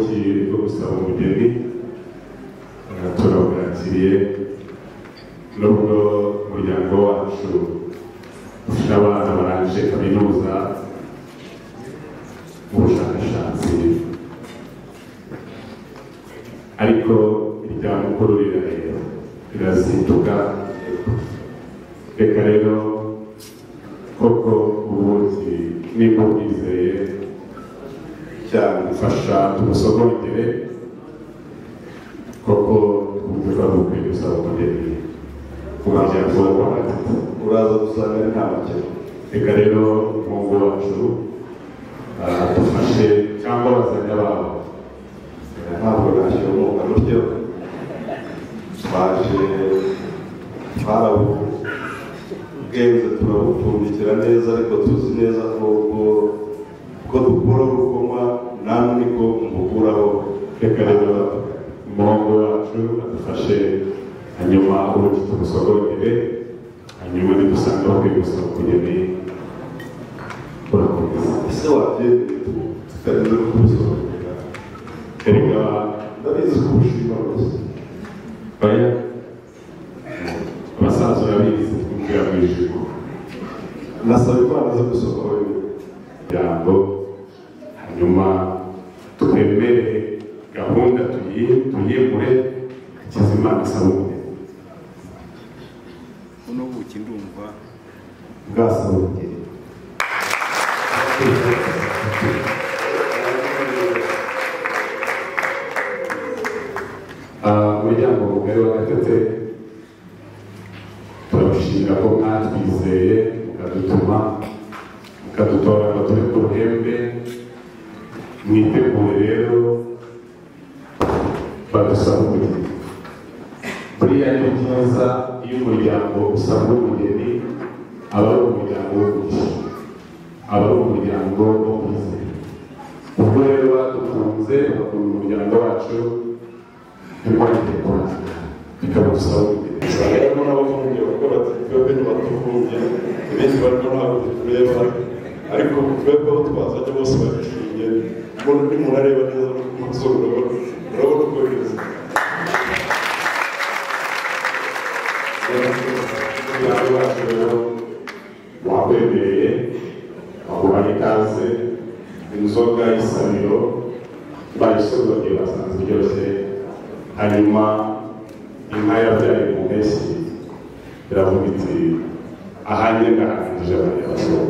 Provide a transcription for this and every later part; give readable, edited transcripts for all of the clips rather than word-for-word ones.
Ubuki bwo gusaba umugeni turabwakiriye, nubwo umuryango wacu ufite abana barangije kaminuza mu bushakashatsi, ariko irya mukuru rirareba rirazinduka. Reka rero koko ubuki nimba ubwizeye cyane ufasha tumusogongere, koko twumve ko ari ukwiye gusaba umugeni ku muryango wa Gatete. Uraza gusanga ari nta makemwa. Reka rero umuhungu wacu adufashe cyangwa abazanye ababo. Ntabwo nashyira umwuka gutyo, twaje twarabubwenze turabupfundikira neza, ariko tuzi neza ko ko dukuraho urukoma namwe niko mukuraho. Reka rero umuhungu wacu adufashe, hanyuma ubuki tumusogongere, hanyuma nidusanga bakwiye gusaba umugeni urakomeza. Ese wabyemeye tutarinze no kubusogongera? Erega ndabizi ko ubushima rwose. Oya, abasaza urabizi twumvira mu ijipo. Nasaba Imana zo gusoma wenyine Muryango, hanyuma twemere gahunda tuyimure, Hakizimana asaba umugeni. Buno buki ndumva bwasaba umugeni. Umuryango mugari wa Gatete turabashimira ko mwatwizeye mukadutuma mukadutora ngo tube ku ruhembe. Mwitegure rero badusaba umugeni. Buriya ni byiza iyo umuryango usabwa umugeni, aba ari umuryango w'umugisha, aba ari umuryango wo kwizera. Ubwo rero badukunze bakunda umuryango wacu, ntimwongere kuranga bikaba dusaba umugeni. Usanga harimo n'abafungiye bavuga bati twebwe ntibatufungiye, ibindi barimo ntabwo bitureba, ariko twebwe abo twazanye bose barishimye. Nimunareba neza no ku maso urabona uko bimeze. Umuryango wacu rero wakwemereye, waguhaye ikaze. Inzoga y'isabiro bayisogongeye basanze iryoshye, hanyuma inka yabyaye mu mpeshyi iravuga iti ahanjye ndahangije abanyabasoro.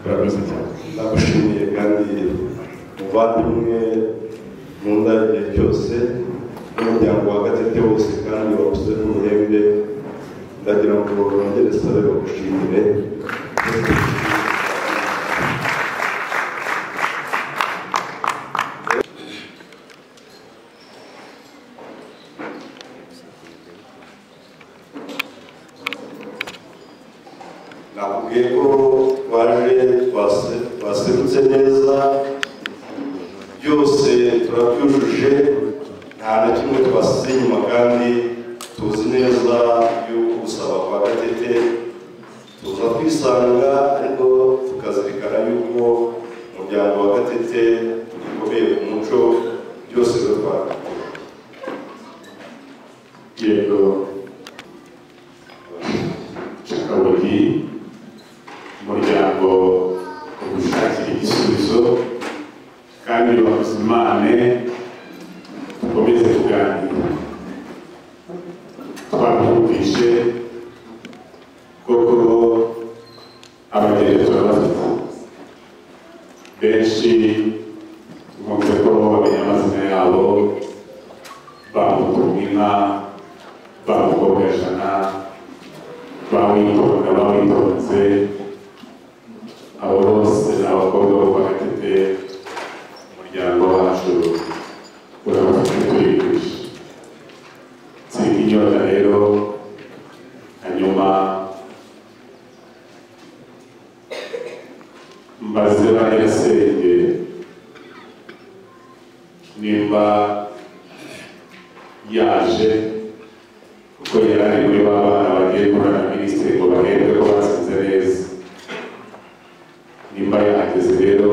Urakoze cyane. Ndagushimiye kandi muvandimwe nkunda igihe cyose n'umuryango wa Gatete wose, kandi wabuze n'uruhembe. Ndagira ngo nongere sabe bagushimire. Nakubwiye ko twaje twaserutse neza, byose turabyujuje, nta na kimwe twasize inyuma, kandi tuzi neza yuko gusaba kwa Gatete tuza kwisanga, ariko tukazirikana yuko umuryango wa Gatete ugikomeye ku muco, byose rero twabikora. Yego, Cakabugi, umuryango ugushakira igisubizo kandi bazimane, dukomeze kuganira. Twabyumvishe koko abageni turabafite benshi, nkunze ko bamenya amazina yabo, bamutumwa inka, bamukobwa jana, bawitonda bawitonze, abo bose ni abakobwa bo kwa Gatete. Umuryango wacu urabafite turikwisha tsinda inyota rero, hanyuma mbaze ba nyirasenge nimba yaje, kuko yari ari muri ba bana bagiye guhura na minisitiri ngo bahembwe ko batsinze neza. Nimba yahageze rero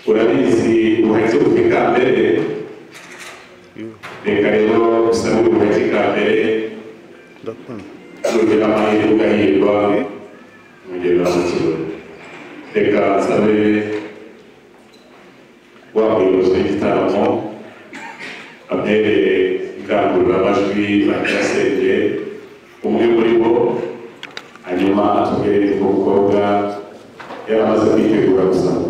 Urabizi ubuhake bufika mbere, reka rero usabe ubuhake bwa mbere nugira amahirwe ugahirwa umugeni wa mu kirori. Reka nsabe wa muyobozi w'igitaramo ampereye indangururamajwi ba nyirasenge umwe muri bo, hanyuma atubwire ko umukobwa yaramaze kwitegura gusaba.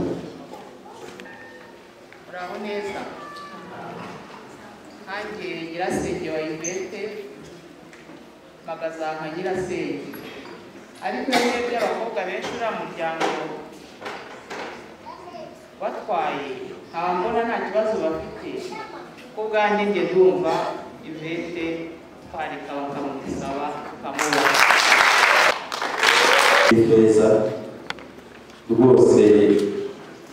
Muraho neza, nkanjye nyirasenge wa Yvette mpagaze nka nyirasenge, ariko iyo urebye abakobwa benshi uriya muryango batwaye nkaba mbona nta kibazo bafite. Ku bwanjye njye ndumva Yvette twareka bakamusaba tukamubona. Ifeza rwose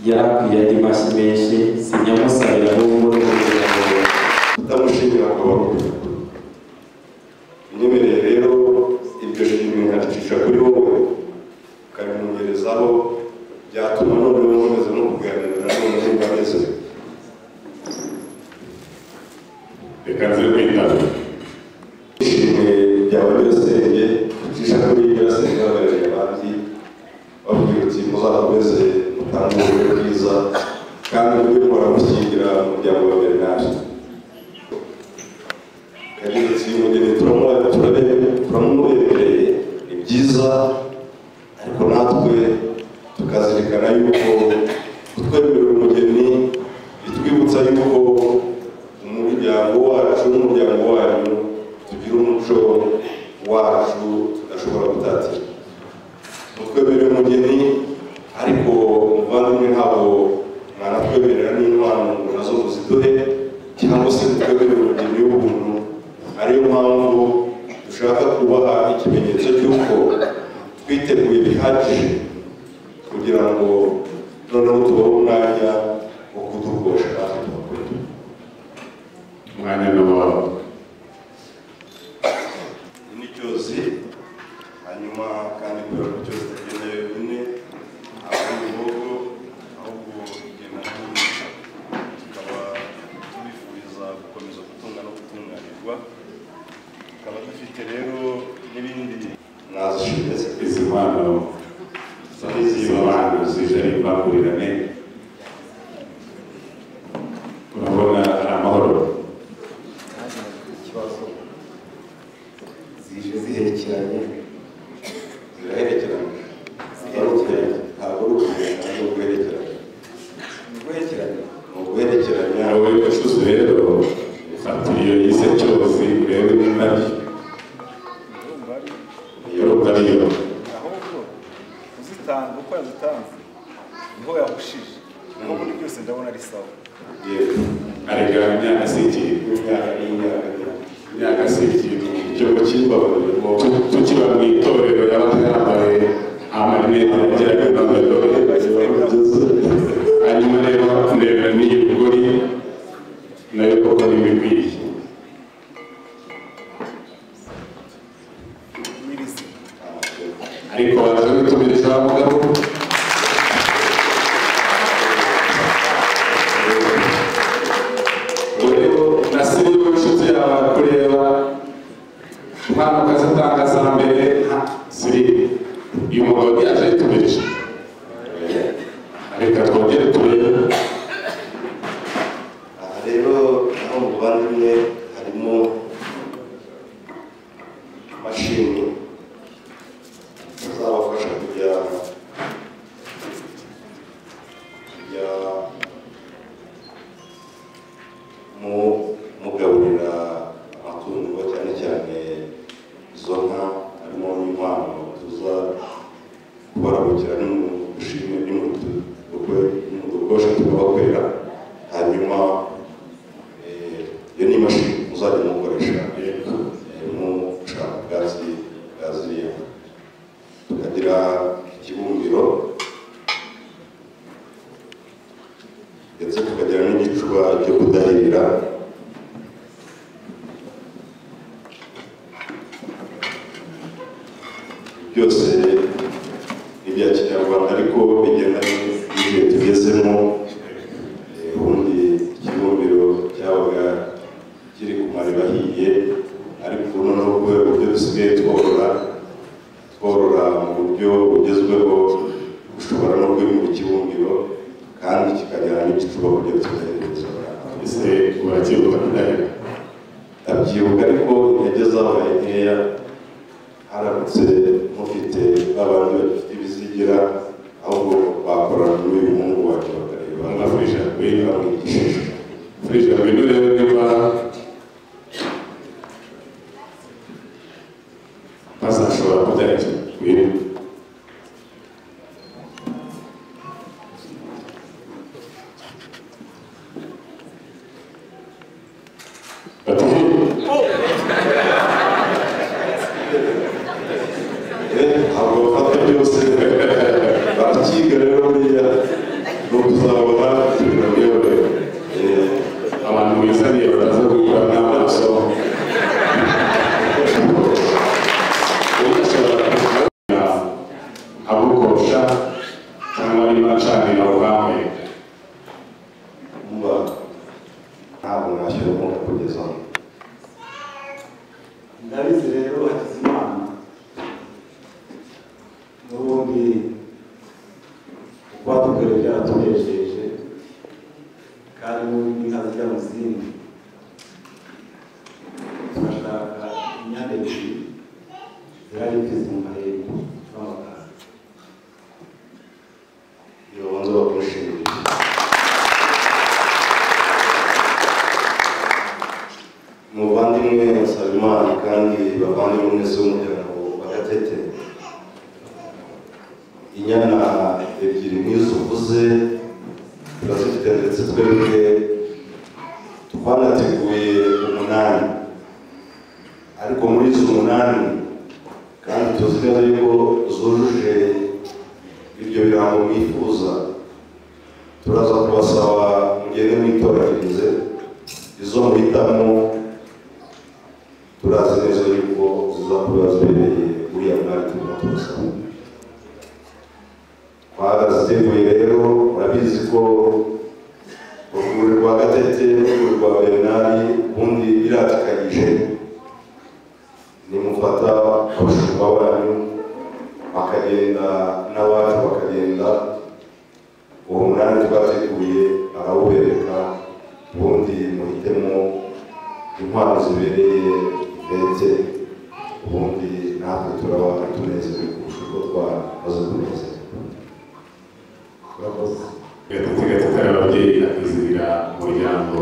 yarakwiye andi mashyi menshi, sinyamusabira ahubwo kugira ngo utamushimira akaba unyemereye rero iryo shimwe nkaricisha kuri wowe ukabimungerezaho, byatuma noneho nkomeza no kuganira nanone numva ameze. Reka nze kwitaba ishimwe ryawe nyirasenge ucisha kuri nyirasenge uhagarariye abandi, babwira uti muzakomeze mutange uburyo bwiza kandi mujye muhora mushyingira umuryango wa Bernard. Yagize ati umugeni turamubemereye ni byiza, ariko natwe tukazirikana yuko kutwemerera umugeni bitwibutsa yuko umuryango wacu n'umuryango wanyu tugira umuco wacu tudashobora gutatira. Mutwemerera umugeni ariko muvandimwe ntabwo mwanatwemerera n'inkwano ngo nazo muziduhe, cyangwa se mutwemerera umugeni w'ubuntu. Ariyo mpamvu dushaka kubaha ikimenyetso cy'uko twiteguye bihagije kugira ngo noneho tubahe umwanya wo kudukosha natwe tubakorera. Umwanya ni uwawe. Ni cyozi, hanyuma kandi kubera ko cyozi itagenda yonyine ntabwo ari umuhogo ahubwo igenda n'umugisha, tukaba tubifuriza gukomeza gutunga no gutunganirwa. Tukaba dufite rero n'ibindi mwazishimye. Izi mpano z'abantu zije ari imbangurirane, urabona ari amahoro. Ikibazo zije ziherekeranye, ziraherekeranye, ziherekeranye, ntabwo ari ukugenda, ni uguherekeranya, ni uguherekeranya, ni uguherekeranya. Wowe ucuze rero fata iyo yise cyozi urebe niba ari Urumva ari iyo ariyo. Ahubwo uzitanga uko yazitanze niho yahushije, naho ubundi byose ndabona ari sawa. Yego, Arega imyaka si ikintu, imyaka n'imyaka imyaka si ikintu. Icyo kimbabarira Tukiba mu itorero yabaga yambaye amarinete yageraga n'amadorari. Hanyuma rero ndeba n'iyi rugori nayo koko ni imikwiye. Nyirizi Ariko baza witumiriza wa mugabo. Dore na siriwe w'inshuti yawe kureba impano ukazitanga za mbere siri uyu mugabo ntiyaje yitumirije. Reka twongere turebe. Aha rero naho muvandimwe harimo imashini izabafasha kujya mugaburira amatungo, cyane cyane izo nka, harimo n'inkwano tuza kubarabukira n'umushimwe n'umudukosha tukabakorera. Hanyuma iyo ni imashini muzajya mukoresha muca ubwatsi bwa ziriya. Tukagira ikibumbiro ndetse tukagira n'igicuba cyo kudahirira. Byose ni ibya kinyarwanda ariko bigendanye n'igihe tugezemo. tukajyana n'igicuba kugira tugahereza. Ese uracyibuka kudahira? Ndabyibuka, ariko intege zabaye nkeya. Haramutse mufite babandi badafite ibizigira, ahubwo bakorana n'uyu muhungu wacu bakareba Nka Furija ngwino. Bamwigishije. Furija ngwino rero, niba bazashobora kudahira, ngwino. Bati Ntabwo bafata byose, barakiga rero. Buriya ni ukuzabona. Yewe, abantu bizaniye bataza gukura n'amaso. Ushobora kugira abukosha cyangwa niba ncanira ubwawe. Mba ntabwo nashyira umwuka kugeza aho. Ndabizi rero Hakizimana, n'ubundi uko wadukoreye byaratunejeje, kandi n'ubundi inka zijya mu zindi. Turashaka inyana ebyiri zirari imfizi mu mahembe z'amagara. Babanza bakushimira. Muvandimwe Nsabimana, kandi bavandimwe mwese w'umuryango wa Gatete, inyana ebyiri nk'izo uvuze turazifite, ndetse twebwe twanateguye umunani. Ariko muri izo umunani, kandi tuzi neza yuko zujuje ibyo birango mwifuza, turaza kubasaba mugende mwitoranyirize izo muhitamo. Turazi neza yuko zizakuba zibereye uriya mwari turimo tubasaba. Twaraziteguye rero. Murabizi ko urwuri rwa Gatete n'urwuri rwa Bernari ubundi biratikanyije. Nimufata abashumba banyu bakagenda n'abacu bakagenda, uwo munani twateguye arawubereka, ubundi muhitemo intwaro zibereye Ivete, ubundi natwe turaba tunezerewe kurusha uko twamaze kunezerwa. Urakoze. Gatete, Gatete ari ababyeyi akizihira umuryango.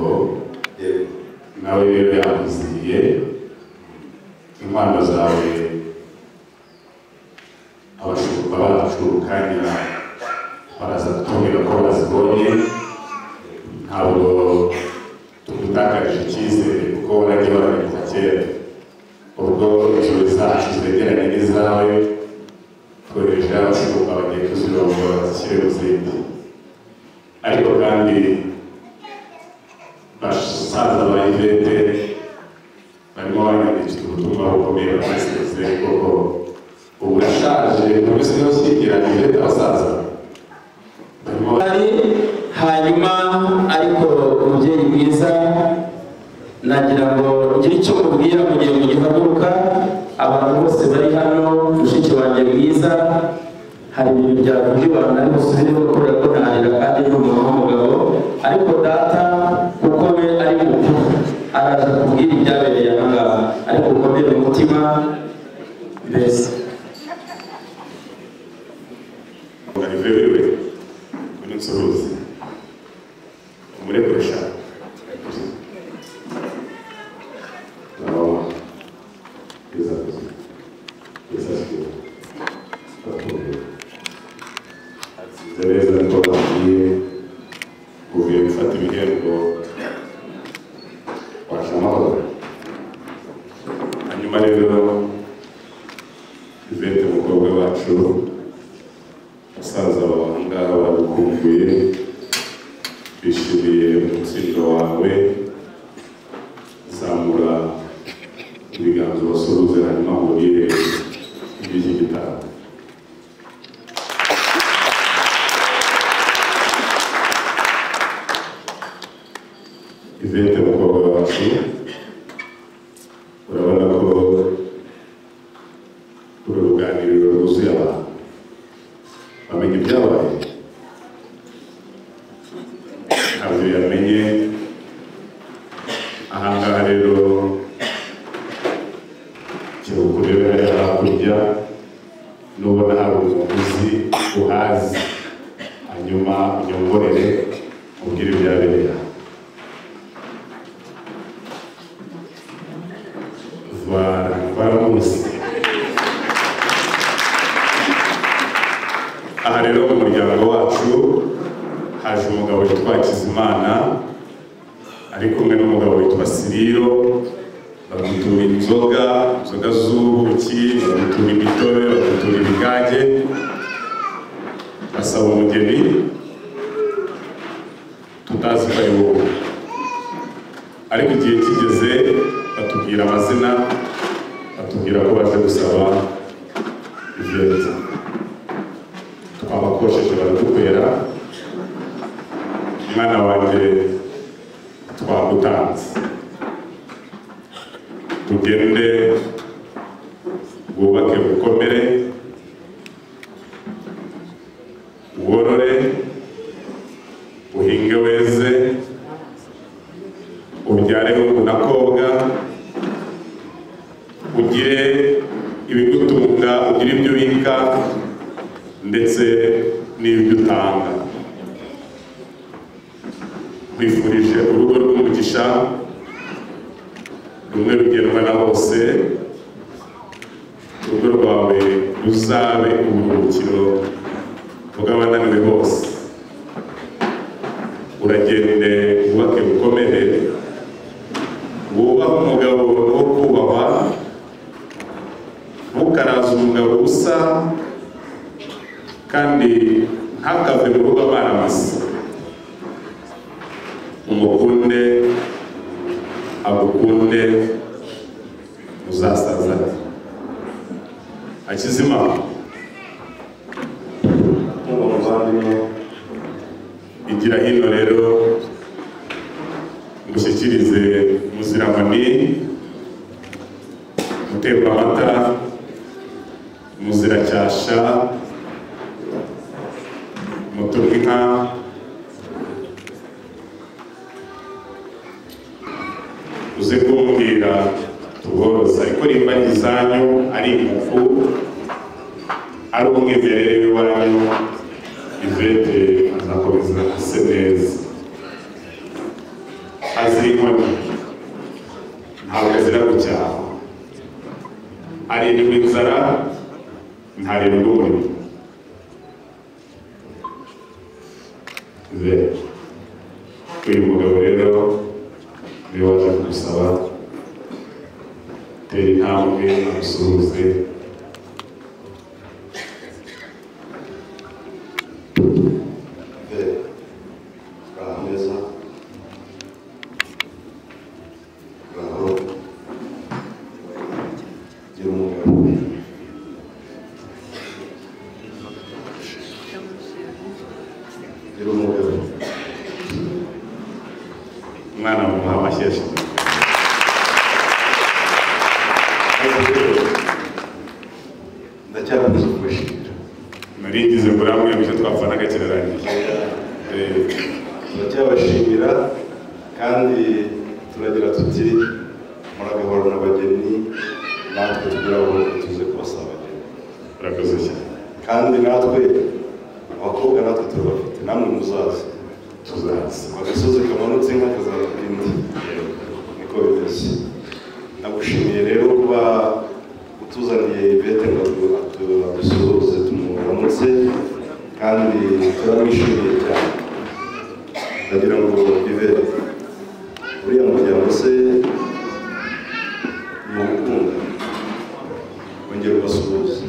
Yego. Nawe rero yakwizihiye. Inkwano zawe abashumba bacu kanya baraza kutubwira ko bazibonye. Ntabwo tugutakarije icyizere kuko waragiye warabikoze kera. Ubwo inzuri zacu zegeranye n'izawe, twohereje abashumba bagiye kuzirongora bazishyire mu zindi. Ariko kandi basaza ba Ivete barimo banyandikira ubutumwa bukomeye banaseze koko. Ubu urashaje, buri wese niwe ushyingira Ivete, abasaza barimo. Hari hanyuma, ariko umubyeyi mwiza, nagira ngo ngire icyo mubwira mu gihe mugihaguruka. Abantu bose bari hano, mushiki wanjye mwiza, hari ibintu byavugiwe ahantu ari busubiremo kubera ko ntarira kandi ndi umuntu w'umugabo. Ariko data, kuko we ari mukuru, araza kubwira ibyabereye aha ngaha. Ariko ukomere umutima mbese. Olivier wiriwe, ngwino nsuhuze umurekoresha. Naho bwiza bwiza bwiza atsinze neza, niko bakwiye uvuye gufata ibihembo, waje amahoro. Hanyuma rero Ivete, umukobwa wacu, basaza bawe aha ngaha bagukumbuye, bishimiye umutsindo wawe. Zamura ibiganza ubasuhuze, hanyuma nkubwire iby'iki gitaramo. Ivete, umukobwa wacu, urabona ko uru ruganiriro rwuzuye abantu bamenya ibyabaye. Ntabwo yamenye. Ahangaha rero kirukurebe hariya hakurya, nubona hari umuguzi uhazi, hanyuma unyongorere ubwire ibyabereye aha. Baramuzi. Aha rero mu muryango wacu haje umugabo witwa Hakizimana ari kumwe n'umugabo witwa Siriro, bagutura inzoga, inzoga z'ubuki, bagutura imitobe, bagutura ibigage, basaba umugeni tutazi ko ari wowe. Ariko igihe kigeze batubwira amazina, batubwira ko baje gusaba Yvette. Twabakosheje baradukwera, mwana wanjye twagutanze, tugende wubake bukomere, worore, uhinge weze, ubyare hungu na kobwa, ugire ibigutunga, ugire ibyo ubika ndetse n'ibyo utanga. Nkwifurije urugo rw'umugisha, rumwe rugendwa na bose, urugo rwawe ruzabe uburuhukiro bw'abananiwe bose. Uragende wubake bukomere, wubahe umugabo wo kubahwa, ntukaraze umugabo ubusa, kandi ntakave mu rugo amaramasa. Umukunde agukunde, muzasazane. Hakizimana, igira hino rero ngushyikirize Muziramani, Mutembamata, Muziracyasha, Mutumwinka, uze kumbwira tuboroza. Ariko nimba izanyu ari ingufu, ari umwimerere w'iwanyu, Yvette azakomeza ase neza. Azira inkoni, ntabwo azira gucyaha, arindwa inzara, ntarindwa umurimo. Uyu mugabo rero niwe waje kugusaba, tera intambwe amusuhuze. Umwana mumuha amashyi. Ndacyakomeza kubashimira. Nari ngize ngo uramwe ibyo twapfanaga kirarangiye. Turacyabashimira kandi turagira tuti muragahorana abageni, natwe tugira ngo tuze kubasaba abageni. Urakoze cyane. Kandi natwe abakobwa natwe turabafite, namwe muzaza. Tuzaza. Agasozi kamanutse inka kazaruka indi, niko bimeze. Ndagushimiye rero kuba utuzaniye Yvette ngo adusuhuze tumuramutse, kandi turamwishimiye cyane. Ndagira ngo Yvette, uriya muryango se ni ugukunda, wongere ubasuhuze.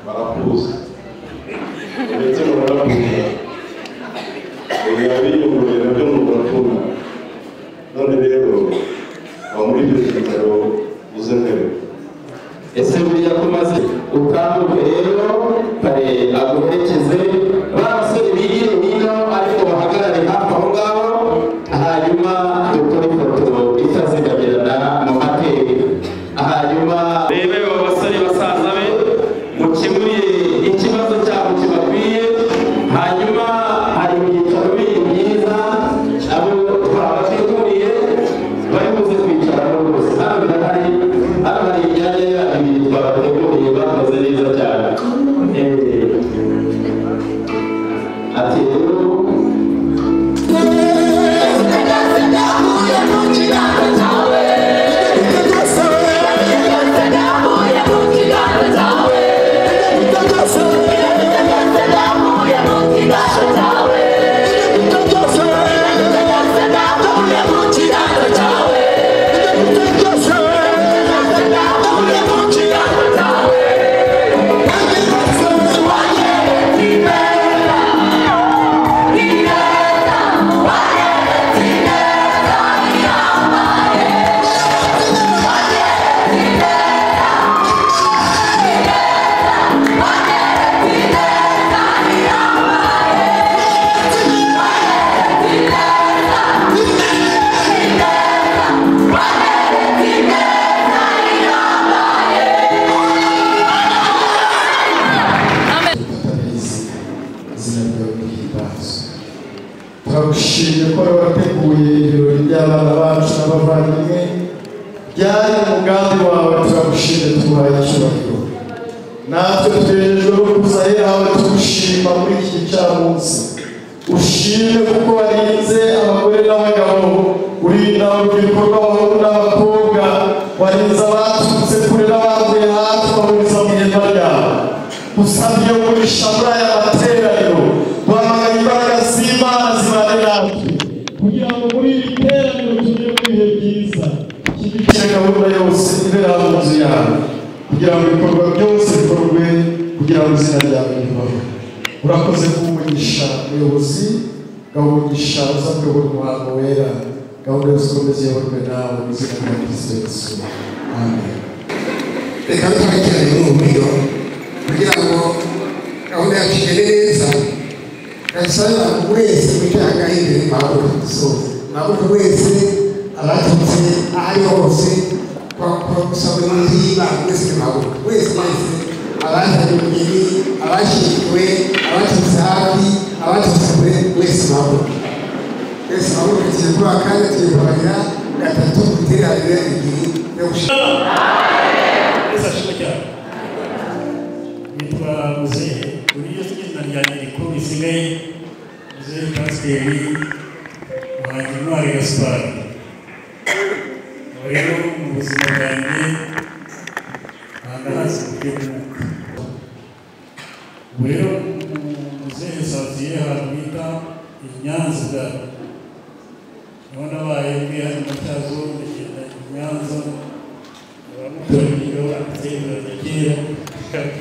Barakuzi ndetse muranakunda, biyunguriye nabyo murakunda. None rero aba muri ibyo bitaro uze mbere. Ese buriya ko umaze utambuke rero pare aguherekeze, ba basore bigire hino ariko Turagushimye ko wateguye ibirori by'abana bacu n'abavandimwe byari umugambi wawe. Turagushimye, tuguhaye icyubahiro. Natwe tugerejwe no kuza ahawe tugushima muri iki gicamunsi. Ushime kuko warinze abagore n'abagabo, urinda urubyiruko rw'abahungu n'abakobwa, warinze abaturutse kure n'abavuye hafi, bahuriza mu ihema ryawe. Usabye umugisha muri aya materaniro, duhamagaye imbaraga z'Imana zibane natwe kugira ngo muri iri teraniro tugere mu bihe byiza. Shyigikira gahunda yose ibera mu nzu yawe kugira ngo ibikorwa byose bikorwe kugira ngo izina ryawe ribaho. Urakoze kumugisha umuyobozi, gahumugisha uza kuyobora umuhango wera, gahunda yose ikomeze iyoborwe nawe mu izina rya Kristo Yesu. Amen. Reka twakirane muri ubu buryo kugira ngo gahunda yacu igende neza. Gasaba abantu wese wicaye ahangaha imbere muhaguruke dusoze, muhaguruke wese, abaturutse aho ari hose gusaba inzu y'Imana, mwese nimuhaguruke wese wese, abazanye umugeni, abashyingiwe, abaturutse hafi, abaturutse kure, wese muhaguruke, wese muhaguruke. Tugiye kubaha akanya, tugiye kubarira gatatu, dutere ebyiri yo gushima. Yesu ashimwe cyane. Nitwa Muzehe, uburyo izina ryanjye rikuru risigaye Muzehe Pasiteri Muhangintwari Gaspard. Rero mu buzima bwanjye ntabwo arazi uburyo bw'umwuka. Ubu rero Muzehe nsaziye ahantu bita i Nyanza, niho nabaye mbi hano mu Matyazo, ndagenda i Nyanza abamutorero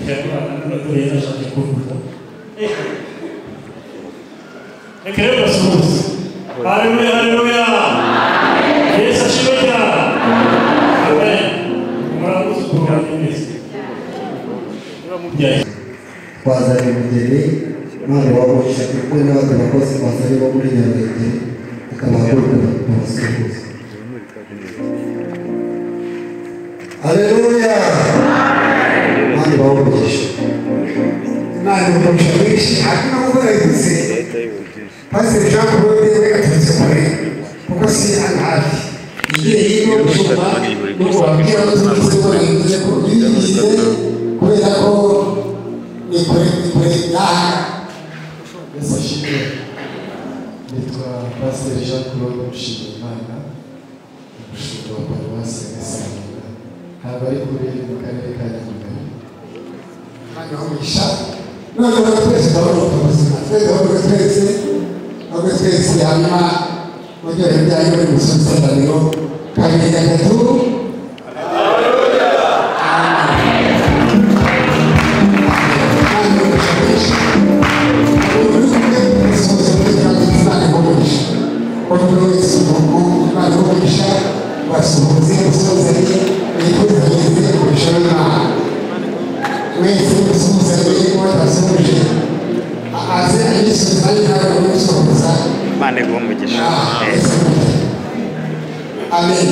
kera abana n'abaturage bashaka kuvuga. Reka rero basuhuze. Haleluya, haleluya. Yesu ashimwe cyane. Amen. Murakoze ukuntu mwese. Twazanye umugeni, none wamuhisha kumwe n'abandi bakozi twazanye bo muri Nyarugenge, ikabahaguruka babasuhuze. Haleluya. Imana ibahe umugisha. Imana ibahe mwinshi. Hanyuma nk'uko nabivuze, Pasiteri Jean Claude we aturutse kure kuko si hano hafi. Igihe hino gushuma nuko wabwira ko turutse ko nabivuze ko biyigize kubera ko ni kure, ni kure n'aha. Yesu ashimwe. Nitwa Pasiteri Jean Claude Mushimiyimana, umushumba wa paruwasi ya Gasanura, ntabwo ari kure, mu karere ka Nyamagabe. Imana ibahe umugisha. Noneho twese duhaguruke ubuzima, twese duhaguruke twese, duhaguruke twese, hanyuma muryohe byanyu muri gusoza iteraniro. Kabiri, gatatu. Basuhuze, musuzanye, mwifuzanyirize umugisha w'Imana. Mwese musuhuzanye uwo twasuhuje, aze agisubiza nanjye nawe umusuhuza. Imana iguhe umugisha. Amen.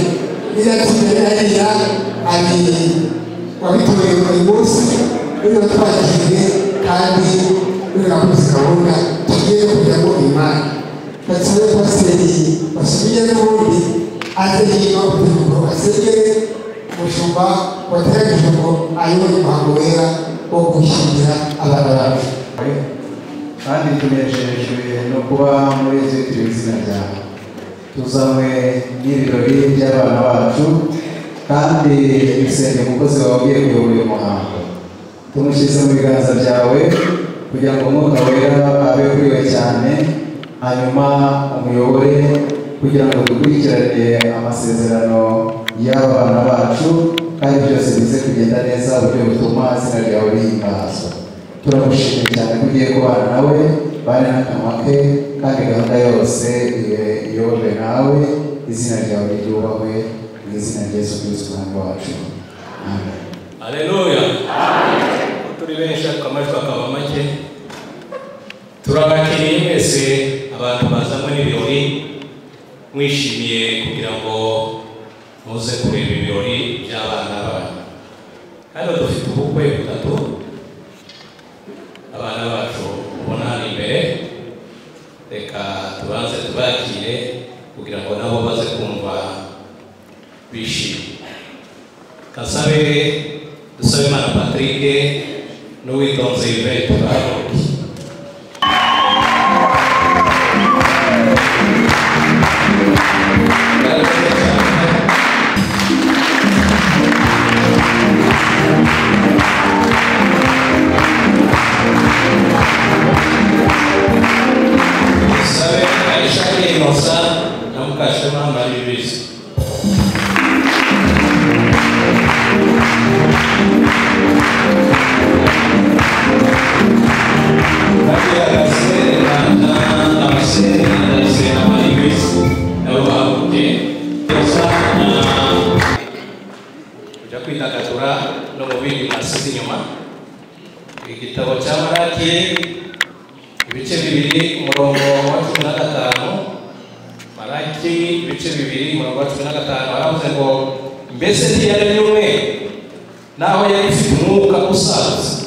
Iriya tsinda hariya ari wabitoreye uyu munsi, uriya twakiriye kandi uriya wakoze gahunda tugiye kujyamo imana. Basabe pasiteri basubire n'ubundi aze hino kugira ngo asengere umushumba wateganyije ngo ayobore umuhango wera wo gushyingira abana bacu. Kandi tunejejwe no kuba muri zitiriwe izina ryawe. Tuzanywe n'ibirori by'abana bacu, kandi dusenge umukozi wawe ugiye kuyobora uyu muhango. Tumushyize mu biganza byawe kugira ngo umwuka wera abe kuri we cyane, hanyuma umuyobore kugira ngo dukurikirane amasezerano y'abana bacu, kandi byose bize kugenda neza uburyo butuma izina ryawe rihimbazwa. Turagushimiye cyane ko ugiye kubana nawe, bane n'akanwa ke, kandi gahunda yose iyoborwe nawe, izina ryawe ryubahwe mu izina rya Yesu Kristo Umwami wacu. Amen. Haleluya. Turi benshi ariko amajwi akaba make. Turabakiriye mwese abantu bazanywe n'ibirori, mwishimiye kugira ngo muze kureba ibirori by'abana banyu. Hano dufite ubukwe butatu, abana bacu ubona hano imbere. Reka tubanze tuba tubakire kugira ngo nabo baze kumva bishimye. Kasabe Dusabimana Patrick n'Uwitonze Yvette bahaguruke. Dusabe Aisha Innocent na Mukashema Marie Louise. Kujya kwidagadura no mu bindi mwasize inyuma. Igitabo cya Malaki ibice 2 umurongo wa 15. Malaki ibice 2 umurongo wa 15 aravuze ngo mbese ntiyaremye umwe naho yari ifite umwuka usaza,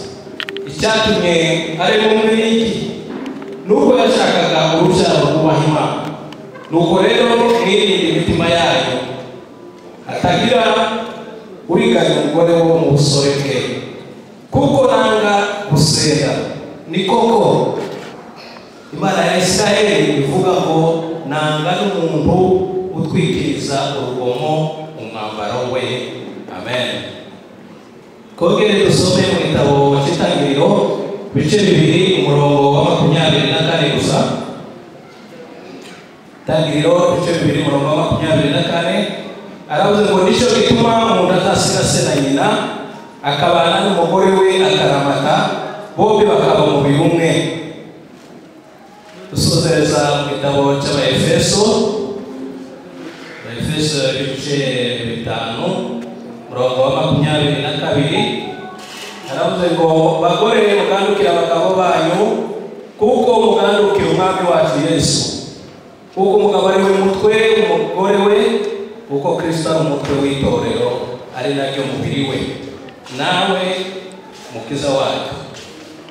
icyatumye arema umwe ni iki? Nuko yashakaga urubyaro rwubaha Imana. Nuko rero mwirinde imitima yayo hatagira uriganya umugore wo mu busore bwe, kuko nanga gusenda. Ni koko Imana ya Isiraheli ivuga ngo nanga n'umuntu utwikiriza urugomo umwambaro we. Amen. Kongere dusome mu gitabo cy'Itangiriro ibice 2 umurongo wa 24 gusa. Itangiriro ibice 2 umurongo wa 24 aravuze ngo nicyo gituma umuntu azasiga se na nyina akabana n'umugore we akaramata, bombi bakaba umubiri umwe. Dusozereza mu gitabo cy'Abaefeso, Abaefeso ibice 5 umurongo wa 22 aravuze ngo bagore mugandukire abagabo banyu kuko mugandukira Umwami wacu Yesu, kuko umugabo ari we mutwe umugore we, kuko Kristo ari umutwe w'itorero ari naryo mubiri we, nawe mukiza wacu.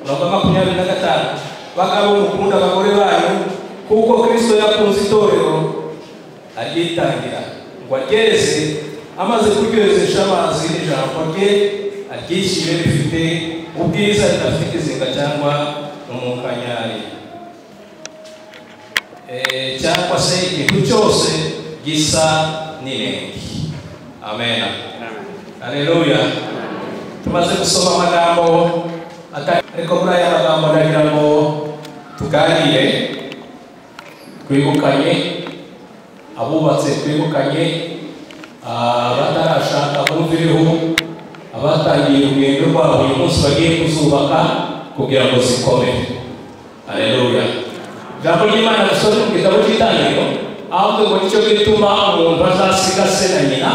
Umurongo wa 25 bagabo mukunda abagore banyu kuko Kristo yakunze itorero aryitangira ngo aryeze, amaze kuryezesha amazi n'ijambo rye, aryishyire rifite ubwiza ridafite ikizinga cyangwa umunkanyari cyangwa se ikintu cyose gisa n'inenge. Amen. Haleluya. Tumaze gusoma amagambo, ariko muri aya magambo ndagira ngo tuganire, twibukanye, abubatse twibukanye, abatarashaka bumvireho, abatangiye urugendo rwabo uyu munsi bagiye kuzubaka kugira ngo zikomere. Haleluya. Ijambo ry'Imana dusome mu gitabo cy'Itangiriro, aho ngo nicyo gituma umuntu azasiga se na nyina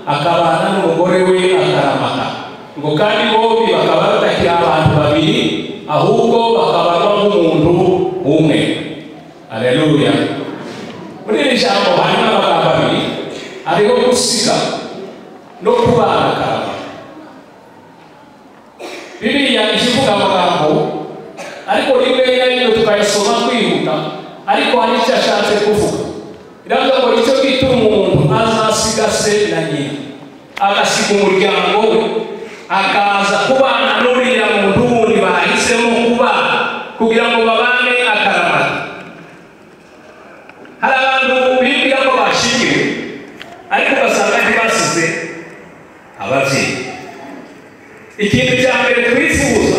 akabana n'umugore we akaramata, ngo kandi bombi bakaba batakiri abantu babiri ahubwo bakabarwa nk'umuntu umwe. Haleluya. Muri iri jambo harimo amagambo abiri, hariho gusiga no kubana akarama. Bibiliya ikivuga amagambo ariko rimwe na rimwe tukayasoma twihuta, ariko hari icyo ashatse kuvuga. Iravuga ngo nicyo gituma umuntu azasiga se na nyina agasiga umuryango we akaza kubana n'uriya muntu wundi bahisemo kubana kugira ngo babane akaramata. Hari abantu bibwira ko bashyingiwe ariko ugasanga ntibasize ababyeyi. Ikintu cya mbere twifuza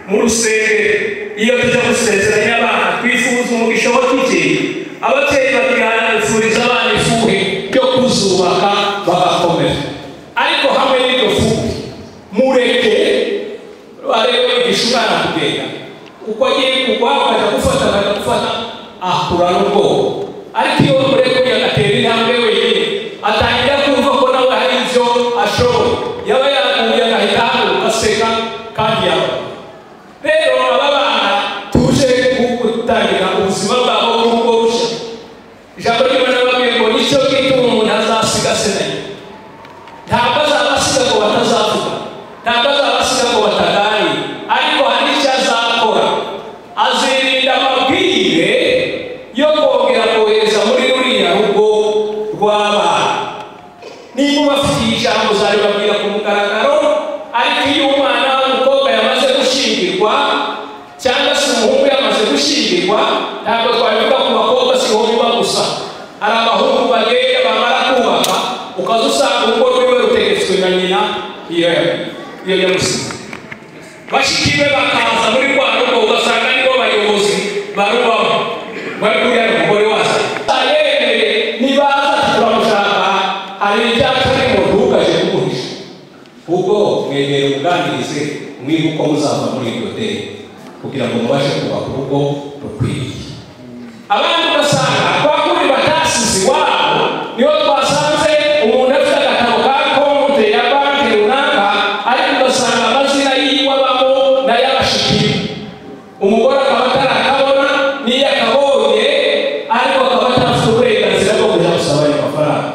mu rusengero iyo tujya gusezeranya abana, twifuza umugisha w'ababyeyi. Ababyeyi bakifuriza abana ifuhe ryo kuzubaka bagakomera, ariko hamwe n'iryo fuhe mureke barebe wigisha umwana kugenda, uko agiye kugwa akajya gufata akajya gufata akura n'ubwoba. Ariko iyo murekuye agatera intambwe wenyine, atangira kumva ko nawe hari ibyo ashoboye, yaba yaguye agahita ahaguruka aseka kandi yaba. Rero aba bana tuje gutangira ubuzima bwabo bw'urugo rushya. Ijambo ry'Imana ribabwiye ngo nicyo gituma umuntu azasiga se na nyina. Ntabwo azabasiga ngo batazavuga, ntabwo azabasiga ngo bataganira, ariko hari icyo azakora. Azirinda amabwire yo kongera kohereza Hari ibyacu arimo ntugaje kumuhisha, ubwo mwegere umuganirize mwiga uko muzava muri iryo deni kugira ngo mubashe kubaka urugo rukwiriye. Abandi ugasanga kwa kundi batasize iwabo, niho twasanze umuntu afite agatabo ka konte ya banki runaka, ariko ugasanga amazina yiwe abamo n'ay'abashiki, umugore akaba atarakabona n'iyo akabonye, ariko akaba atarafite uburenganzira bwo kujya gusaba ayo mafaranga.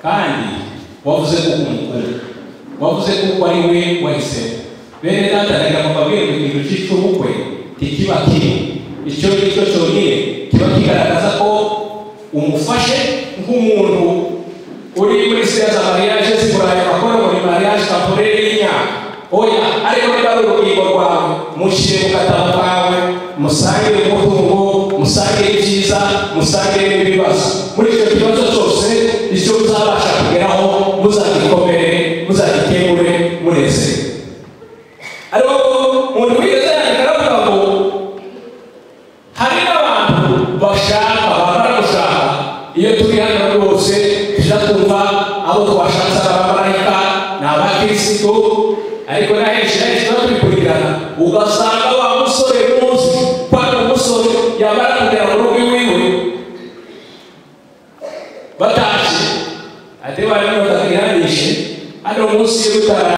Kandi wavuze ko umukuru, wavuze ko ari we wahisemo. Bene data, reka mbabwire ngo ikintu cy'ubukwe ntikiba kibi, icyo ngicyo cyonyine kiba kigaragaza ko umufashe nk'umuntu uri muri ziriya za mariage z'Iburayi bakora muri mariage temporaire y'imyaka. Oya, ariko niba ari urugingo rwawe, mushyire mu gatabo kawe, musangire umutungo, musangire ibyiza, musangire n'ibibazo. Muri icyo kibazo cyose icyo muzabasha kugeraho muzagikomere, muzagikemure munezerewe. Ariko umuntu wigeze yandika aravuga ngo hari n'abantu bashaka, bamara gushaka, iyo turi hano rwose tujya twumva abo twashatse ari abamarayika, ni abakirisitu, ariko na henshi na henshi tuba tubikurikirana, ugasanga wa musore muzi ko ari umusore, yamara kugera mu rugo iwiwe batashye ati barimo batakihanishe hano munsi y'urutara.